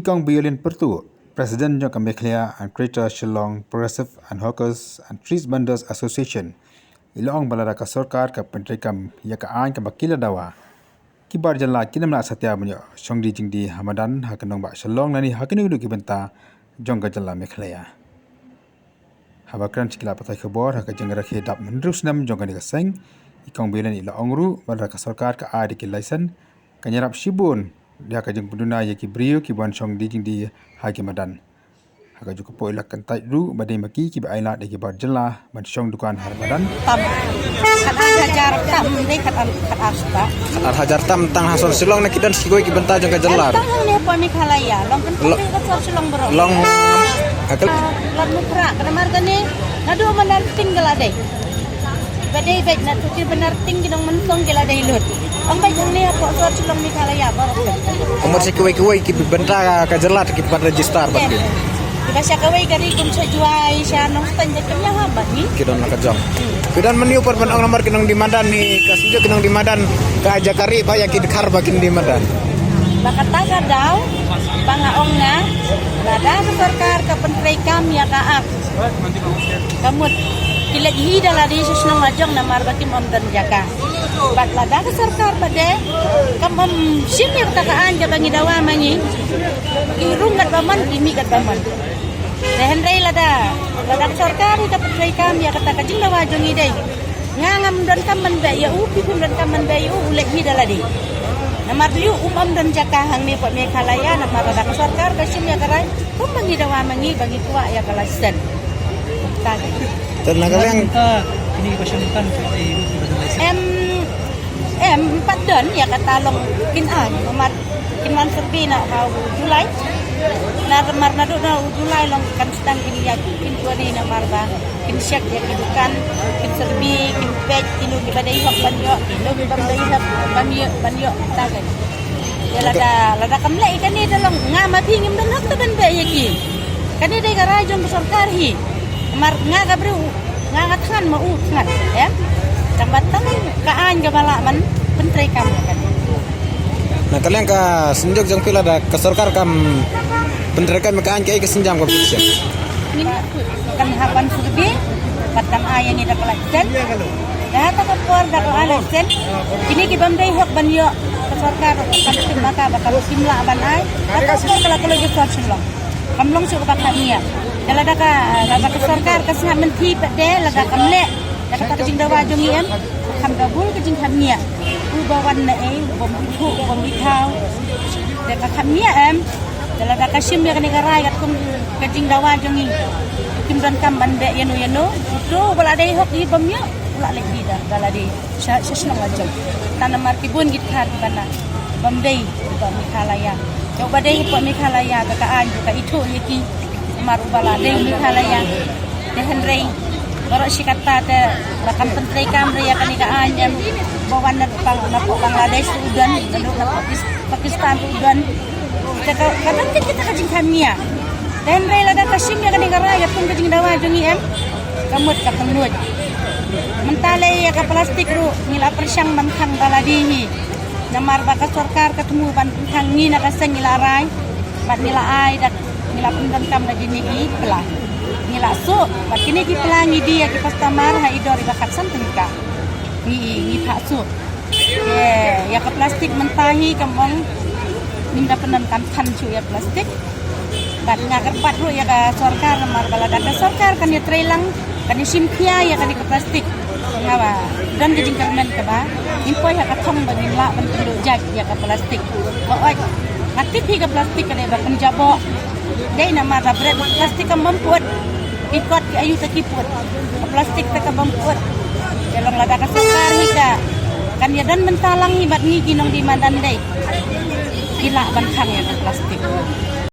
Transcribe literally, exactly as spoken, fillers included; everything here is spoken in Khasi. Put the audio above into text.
Kong Violin Pyrtuh, President jong ka Meghalaya and Greater Shillong Progressive and Hawkers and Street Vendors Association, i la ong ba lada ka sorkar ka pyntreikam ïa ka aiñ kaba ki la dawa, ki bar jylla kin ym lah satia ban ïoh shong die jingdie ha madan ha ka nongbah Shillong lane ha kino kino ki bynta jong ka jylla Meghalaya. Haba kren sha ki lad pathai khubor ha ka jingrakhe dap hynriew snem jong kane ka seng, i Kong Violin i la ong ruh ba lada ka sorkar ka ai da ki license, kan ïarap shibun ïa ka jingpynduna ïa ki briew ki ban shong die jingdie ha ki madan. Ha kajuh ka por i la kyntait ruh ba dei ma ki kiba ailad ïa ki bar jylla ban shong dukan ha madan. Tam. Khat ar hajar tam, dei khat ar, khat ar spah. Khat ar hajar tam tang ha sor Shillong ne ki don shi kawei ki bynta jong ka jylla? Tang hangne hapoh Meghalaya, long kan Lo- ka sor Shillong baroh. Long. Ah, Lad Muphra, ka namar kane, naduh Mynarting ka la dei. Ba dei beit na tu ki Mynarting ki nong Mynsong ki la dei lut. Ong beit hangne hapoh sor Shillong Meghalaya baroh. Ka mut sha kiwei kiwei ki bynta ka jylla te ki pat register bad ki. Kiba sha kawei ka ri kum sha Jowai, sha Nongstoiñ bad kim ïa ha bad ni. Ki don la ka jong. Ki don mynno pat ban ong namar ki nongdie madan hi, ka shu ki nongdie madan ka jaka ri ba ïa ki dkhar ba kin die madan. Ba kata ka daw ba nga ong nga, lada ka sorkar ka pyntreikam ïa ka aiñ, ka mut ki leit hi da lade sha shnong la jong namar ba kim ym don jaka. Bad lada ka sorkar pat de kam ym shim ïa kata ka aiñ kaba ngi dawa ma ngi, ki rung katba mon, ki mih katba mon. Te hynrei lada, lada ka sorkar hi ka pyntreikam ïa kata ka jingdawa jong ngi dei, nga ngam donkam ban beh ïa u, phi phim donkam ban beh ïa u, u leit hi da lade. Namar ïa u um ym don jaka hangne hapoh Meghalaya, namar lada ka sorkar ka shim ïa ka rai, kumba ngi dawa ma ngi ba ngi kwah ïa ka license. Tang. Te na ka liang. Em, em, em pat don ïa kata long kin ai, namar kin wan survey na ha u July. Namar naduh na u July long kan sdang kin ïa kin kwah ni namar ba kin check ïa ki dukan, kin survey, kin peit kino kiba dei hok ban ïoh, kino kiba ym dei hok ban ïoh, ban ïoh, ta ka. Ïa lada, lada kam leh ïa kane te long nga ma phi ngim don hok te ban beh ïa ki. Kane dei ka rai jong ka sorkar hi. Namar nga ka briew, nga nga thngan ma u thngan, em. Tang ba tang ka aiñ kaba lah ban pyntreikam ïa kane. Na ka liang ka synjuk jong phi lada ka sorkar kam pyntreikam ïa ka aiñ, kaei ka sienjam kaba phi shem? Ngin kan hap ban survey, bad kan ai ïa ngi da ka license. Da kata ka por da ka license, kine ki bym dei hok ban ïoh, ka sorkar kan shim ma ka ba kan shim lah ban ai. Kata ka por ka la ka la ïoh sor Shillong. Kam long shuh kaba kham ïa. Te lada ka, lada ka sorkar ka sngap mynthi pat de, lada kam leh ïa kata ka jingdawa jong ngi em, kham da bun ka jingkham ïa. U ba wan na ei, u bym ithuh, u bym ithaw. Te ka kham ïa em. Te lada ka shim ïa kane ka rai katkum ka jingdawa jong ngi, kim donkam ban beh ïano ïano. Uto uba la dei hok hi bym ïoh, u la leit hi da, da lade sha, sha shnong la jong. Te namar ki bun ki dkhar kiba na bym dei hapoh Meghalaya. Te uba dei hapoh Meghalaya te ka aiñ ka ithuh ïa ki. Namar uba la dei Meghalaya. Te hynrei baroh shi katta te ba kam pyntreikam re ïa kane ka aiñ em. Ba wan na pang, na pang Bangladesh ruh u don, na pang Pakis-, Pakistan ruh u don. Te ka, ka don kita ka jingkham ïa. Te hynrei lada ka shim ïa kane ka rai katkum ka jingdawa jong ngi em, ka mut ka pynlut. Mynta lei ïa ka plastik ruh ngi la pyrshang ban khang da lade hi. Namar ba ka sorkar ka thmu ban pynkhang, ngi na ka seng ngi la rai bad ngi la ai da, ngi la pyndonkam da kine ki pla. Ngi la suh bad kine ki pla ngi die ïa ki customer ha i dor iba khatsan tyngka. Ngi, ngi phah suh. Ïa, ïa ka plastik mynta hi kam ong ngim da pyndonkam than shuh ïa plastik. Bad nga kyrpad ruh ïa ka sorkar namar ba lada ka sorkar kan ïatreilang, kan ïashim khia ïa kane ka plastik, nga ba don ka jingkyrmen kaba ngin poi ha ka thong ba ngin lah ban pynduh jait ïa ka plastik. Ba oi, nga tip hi ka plastik ka dei ba pynjaboh. Dei namar ba bret plastik kam bym put. Ki kot ki ayu ta ki put. Ka plastik ta ka bym put. Te long lada ka sorkar hi ka kan ïadon bynta lang hi bad ngi ki nongdie madan dei, ki lah ban khang ïa ka plastik.